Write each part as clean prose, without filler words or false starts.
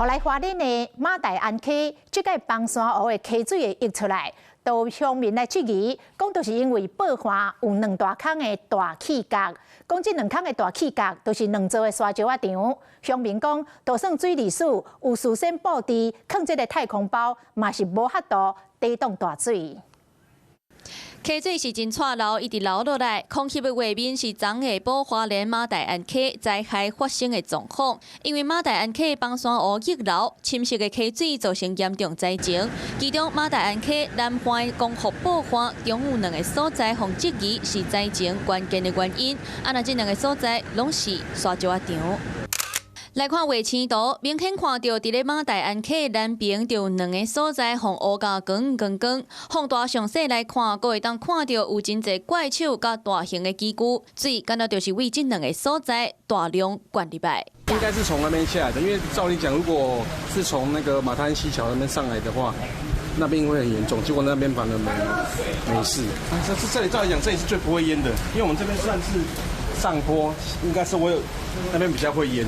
予來花蓮的馬大安溪，這個枋山湖的溪水會溢出來，都鄉民來質疑，講都是因為報岸有兩大空的大氣角，講這兩空的大氣角都是兩座的沙石仔場。鄉民講，就算水利署有事先布置，囥這个太空包，嘛是無法度抵擋大水。溪水是真掣流，一直流落來。空翕的畫面是昨下晡花蓮馬大安溪災害發生的狀況。因為馬大安溪枋山湖溢流，侵蝕的溪水造成嚴重災情。其中馬大安溪南岸光復報岸中有兩个所在，予質疑是災情關鍵的原因。啊，若這兩个所在攏是沙石仔場。來看衛星圖，明顯看著佇咧馬大安溪南爿就有兩个所在，予烏甲光光光。放大詳細來看，閣會當看著有真濟怪手佮大型的機具，水敢若就是對這兩个所在大量灌入來。應該是從那邊下來的，因為照理講，如果是從那個馬太鞍溪橋那邊上來的話，那邊會很嚴重。結果那邊反而沒事。這這裡照理講，這裡是最不會淹的，因為我們這邊算是上坡，應該是我有那邊比較會淹。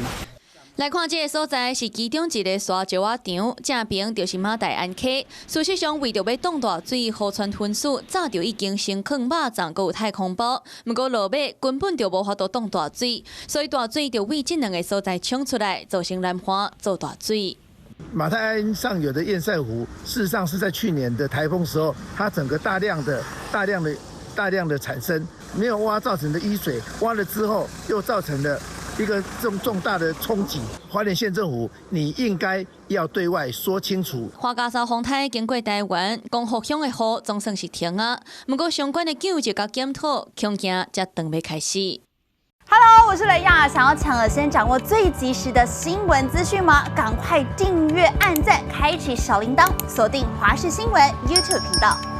來看這个所在是其中一个沙石仔場，正爿就是馬大安溪。事實上，為著欲擋大水，河川分署早就已經先囥肉粽，閣有太空包。毋過落尾根本就無法度擋大水，所以大水就對這兩个所在衝出來，造成南岸做大水。馬太鞍上游的堰塞湖，事實上是在去年的颱風時候，它整個大量的、大量的、大量的產生，沒有挖造成的淤水，挖了之後又造成了一個重重大的衝擊。花蓮縣政府，你應該要對外說清楚。樺加沙風颱經過台灣，光復鄉的雨總算是停啊。毋過相關的救濟佮檢討，恐驚才當欲開始。 Hello，我是雷亞，想要搶先掌握最及時的新聞資訊嗎？趕快訂閱、按讚、開啟小鈴鐺，鎖定華視新聞 YouTube 頻道。